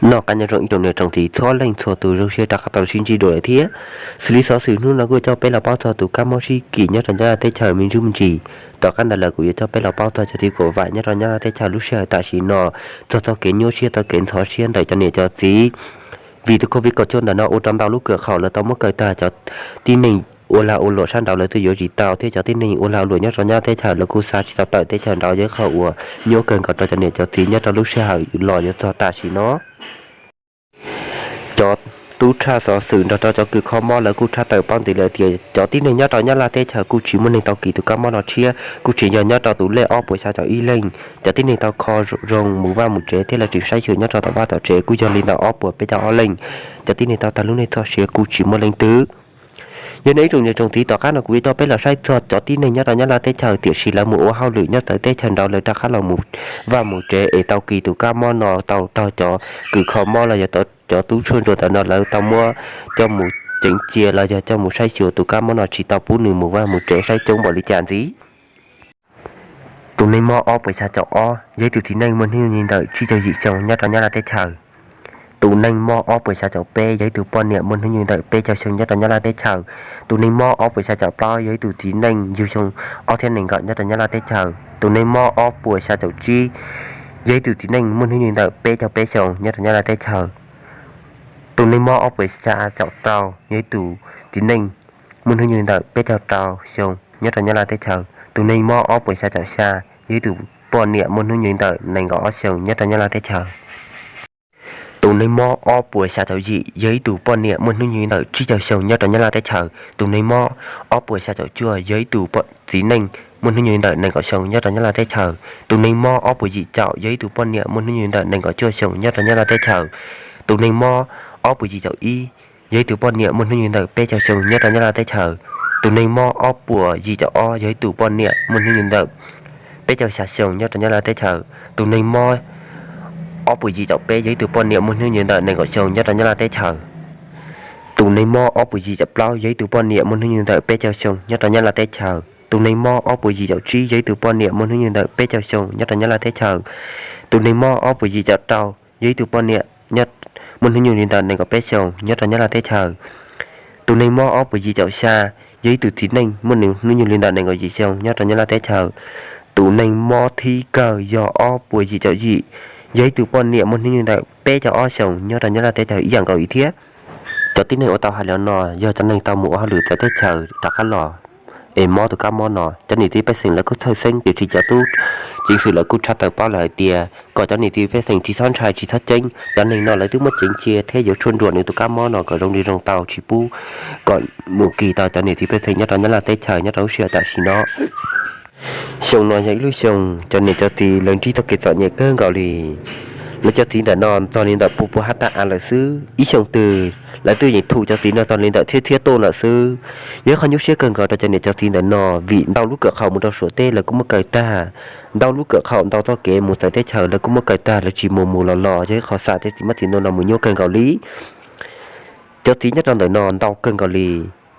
Noj qab nyob zoo ib tsoom niam tsoom txiv txhua leej txhua tus, zoo siab rov qab tau sib ntsib dua lawm thiab. Xws li xov xwm hnub no kuj yuav coj peb los paub txog tus kab mob sib kis nyob rau Nyab Laj teb chaws me ntsis me ntsis. Tom qab ntawd lawm kuv yuav coj peb los paub txog cov txiv kuam vam nyob rau Nyab Laj teb chaws lub sij hawm tam sim no, txog txoj kev nyuaj siab txoj kev ntxhov siab ntawm cov niam cov txiv. Vim tus covid kaum cuaj ntawm no ua rau ntau lub kwm qhov lawv tau muab kaw tag cov tib neeg ua lag ua luam sab nraud lawv twb yuav tsis tau thiab cov tib neeg ua lag ua luam nyob rau Nyab Laj teb chaws lawv kuj xa tsis tau tawm teb chaws nraud, yog qhov uas nyuaj kawg nkaus rau cov niam cov txiv nyob rau lub sij hawm los yuav txog tam sim no. Cov tub tshaj xov xwm nrog rau cov kws kho mob lawv kuj tshaj tawm paub ntev lawm tias cov tib neeg nyob rau Nyab Laj teb chaws kuj tsis muaj neeg tau kis tus kab mob no tshiab, kuj tseem yog nyob rau tus lej ob puas xya caum ib leej. Cov tib neeg tau kho zoo mus vaj mus tsev thiab lawv tseem saib xyuas nyob rau tom vaj tom tsev kuj yog li ntawm ob puas peb caug ob leej. Cov tib neeg tau tag lub neej txoj sia kuj tsis muaj leej twg. Yog nej ib tsoom niam tsoom txiv, tom qab no kuv yuav coj peb los saib txog cov tib neeg nyob rau Nyab Laj teb chaws tiam sis lawv mus ua hauj lwm nyob txawv teb chaws nraud lawv rov qab los mus vaj mus tsev es tau kis tus kab mob no tau raug cov kws kho mob los yog cov tub tshuaj ntsuam ntawm no lawv tau muab coj mus ceev cia los yog coj mus saib xyuas tus kab mob no tsis tau pub nws mus vaj mus tsev saib coob npaum li cas ntxiv. Tus neeg mob ob puas xya caum ob yog ib tug txiv neej muaj hnub nyoog li ntawm tsib caug yim xyoo nyob rau Nyab Laj teb chaws. Tus neeg mob ob puas xya caum peb yog ib tug poj niam muaj hnub nyoog li ntawm peb caug xyoo nyob rau Nyab Laj teb chaws. Tus neeg mob ob puas xya caum plaub yog ib tug txiv neej yug xyoo ob txhiab nees nkaum nyob rau Nyab Laj teb chaws. Tus neeg mob ob puas xya caum tsib yog ib tug txiv neej muaj hnub nyoog li ntawm peb caug peb xyoo nyob rau Nyab Laj teb chaws. Tus neeg mob ob puas xya caum rau yog ib tug txiv neej muaj hnub nyoog li ntawm peb caug rau xyoo nyob rau Nyab Laj teb chaws. Tus neeg mob ob puas xya caum xya yog ib tug poj niam muaj hnub nyoog li ntawm nees nkaum ob xyoo nyob rau Nyab Laj teb chaws. Tus neeg mob ob puas xya caum yim yog ib tug poj niam muaj hnub nyoog li ntawm tsib caug xyoo nyob rau Nyab Laj teb chaws. Tus neeg mob ob puas xya caum cuaj yog ib tug txiv neej muaj hnub nyoog li ntawm nees nkaum xyoo nyob rau Nyab Laj teb chaws. Tus neeg mob ob puas yim caum yog ib tug poj niam muaj hnub nyoog li ntawm nees nkaum cuaj xyoo nyob rau Nyab Laj teb chaws. Tus neeg mob ob puas yim caum ib yog ib tug poj niam muaj hnub nyoog li ntawm peb caug xyoo nyob rau Nyab Laj teb chaws. Tus neeg mob ob puas yim caum ob yog ib tug poj niam muaj hnub nyoog li ntawm peb caug xya xyoo nyob rau Nyab Laj teb chaws. Tus neeg mob ob puas yim caum peb yog ib tug poj niam muaj hnub nyoog li ntawm nees nkaum xyoo nyob rau Nyab Laj teb chaws. Tus neeg mob ob puas yim caum plaub yog ib tug poj niam muaj hnub nyoog li ntawm peb caug xyoo nyob rau Nyab Laj teb chaws. Tus neeg mob ob puas yim caum tsib yog ib tug poj niam muaj hnub nyoog li ntawm peb caug xyoo nyob rau Nyab Laj teb chaws. Tus neeg mob ob puas yim caum rau yog ib tug poj niam muaj hnub nyoog li ntawm nees nkaum peb xyoo nyob rau Nyab Laj teb chaws. Tus neeg mob ob puas yim caum xya yog ib tug txiv neej muaj nws hnub nyoog li ntawm nees nkaum yim xyoo nyob rau Nyab Laj teb chaws. Tus neeg mob thib kawg yog ob puas yim caum yim, yog ib tug poj niam muaj hnub nyoog li ntawm peb caug ob xyoo nyob rau Nyab Laj teb chaws ib yam nkaus li thiab. Cov tib neeg uas tau hais los no yog cov neeg tau mus ua hauj lwm txawv teb chaws rov qab los es mob tus kab mob no. Cov niam txiv pej xeem lawv kuj txhawj xeeb tiam sis cov tub ceev xwm lawv kuj tshaj tawm paub lawm hais tias kom cov niam txiv pej xeem tsis txhob ntshai tsis txhob ceeb. Cov neeg no lawv twb muab ceev cia thiab yuav tshuaj ntsuam nws tus kab mob no kom zoo li zoo tau tsis pub kom mus kis tau cov niam txiv pej xeem nyob rau Nyab Laj teb chaws nyob rau lub sij hawm tam sim no. Xyoo no yog ib lub xyoo cov niam cov txiv lawv ntsib txoj kev txom nyem kawg nkaus li. Lawv cov txiv ntawm no txog li ntawm pua pua hab taj av lawm xwb, ib xyoo twg lawv twb yeej thum cov txiv no txog li ntawm txhiab txhiab tuaj lawm xwb. Yog ib qho nyuaj siab kawg nkaus rau cov niam cov txiv ntawm no vim ntau lub kawm qhau mus rau Suav teb lawv kuj muab kaw tag, ntau lub kawm qhau ntau txoj kev mus txawv teb chaws lawv kuj muab kaw tag, lawv tsis mus mus los los yog ib qho xam tej txiv mab txiv nus no mus nyuaj kawg nkaus li. Cov txiv nyob rau ntawm no ntau kawg nkaus li.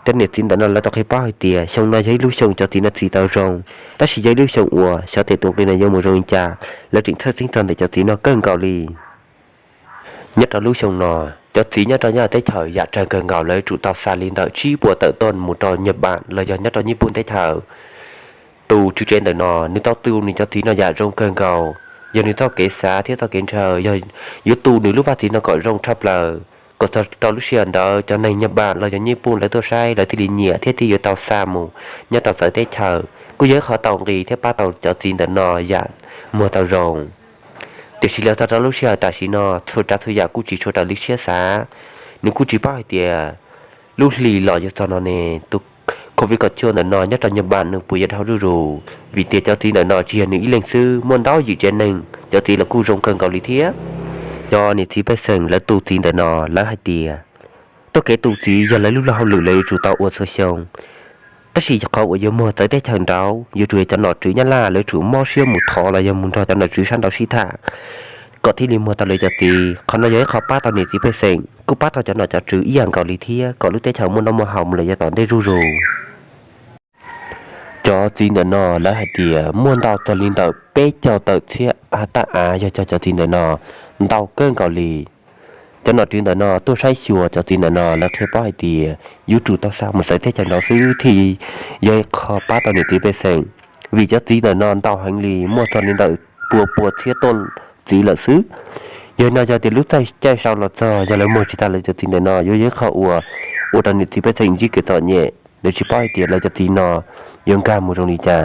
Cov niam txiv ntawm no lawv tau qhia paub hais tias xyoo no yog ib lub xyoo cov txiv no txiv tau zoo, tab sis yog ib lub xyoo uas xyov tes tus nqi no yuav mus zoo li cas, lawv tseem txhawj xeeb txog ntawm cov txiv no kawg nkaus li. Nyob rau lub xyoo no, cov txiv nyob rau Nyab Laj teb chaws yam tsawg kawg nkaus lawv yuav tsum tau xa li ntawm tsib puas tawm ton mus rau Nyaj Pooj los yog nyob rau Nyij Pooj teb chaws. Tus tswv tsev ntawm no nws tau tu nws cov txiv no yam zoo kawg nkaus, yog nws txoj kev xav thiab txoj kev ntshaw yog yuav tu nws lub vaj txiv no kom zoo tshaj plaws, kom txog rau lub sij hawm ntawd cov neeg Nyaj Pooj los yog Nyij Pooj lawv tuaj saib lawv thiaj li nyiam thiab thiaj yuav tau xa mus nyob rau txawv teb chaws. Kuj yog ib qho tau nqi thiab pab tau cov txiv ntawm no yam muag tau zoo. Tiam sis los txog rau lub sij hawm tam sim no txhua tsav txhua yam kuj tsis tshua raws li siab xav. Nws kuj tsis paub hais tias lub hli los yuav txog no ne, tus covid kaum cuaj ntawm no nyob rau Nyaj Pooj nws puas yuav dhau zuj zus, vim tias cov txiv ntawm no tsis yog nws ib leeg xwb, muaj ntau yim tsev neeg cov txiv los kuj zoo kawg nkaus li thiab. Cov niam txiv pej xeem lawv tu txiv ntawm no lawv hais tias txoj kev tu txiv yog lawv lub luag hauj lwm lawv yuav tsum tau ua txhua xyoo. Tab sis qhov uas yuav muag txawv teb chaws nraud yuav tsum yog cov nom tswv Nyab Laj lawv tsum mob siab mus thov los yog mus nrog cov nom tswv sab nraud sib tham kom thiaj li muag tau lawv cov txiv. Qhov no yog ib qho pab tau niam txiv pej xeem, kuj pab tau cov nom cov tswv ib yam nkaus li thiab kom lub teb chaws muaj noj muaj haus mus lawm yav tom ntej zuj zus. Cov txiv ntawm no lawv hais tias muaj ntau txog li ntawm peb caug tawm txhiab hab taj av yog cov cov txiv ntawm no ntau kawg nkaus li. cov nom tswv ntawm no tuaj saib xyuas cov txiv ntawm no lawv qhia paub hais tias yuav tsum tau xa mus xaiv teb chaws nraud xwb thiaj yog ib qho pab tau niam txiv pej xeem, vim cov txiv ntawm no ntau heev li, muaj txog li ntawm pua pua txhiab toj txiv lawm xwb. Yog li no yog tias lub caij sau los txog yog lawv muag tsis tag lawv cov txiv ntawm no yuav yog ib qho uas ua rau niam txiv pej xeem ntsib kev txom nyem, lawv tsis paub hais tias lawv cov txiv no yuav nkag mus zoo li cas.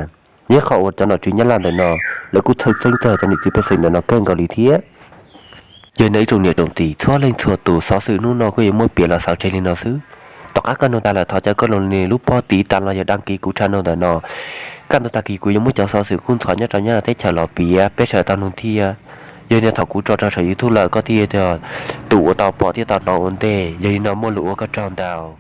Yog ib qho uas cov nom tswv Nyab Laj ntawm no lawv kuj txhawj xeeb txog cov niam txiv pej xeem ntawm no kawg nkaus li thiab. Yog li no ib tsoom niam tsoom txiv txhua leej txhua tus, xov xwm hnub no kuj yuav muab piav los xaus tseg li no xwb. Tom qab koj mloog tas lawm thov caw koj los nias lub pob tiv tas los yog dag kis kuv channel ntawm no. Kaj ntug tag kis kuv yuav muab cov xov xwm kuj ntxhov nyob rau Nyab Laj teb chaws los piav peb sawv daws tau mloog thiab. Yog li no thaum kuv tso rau saum YouTube lawm koj thiaj yog tus uas tau pom thiab tau hnov ua ntej. Yog li no muaj lus ua koj tsaug ntau.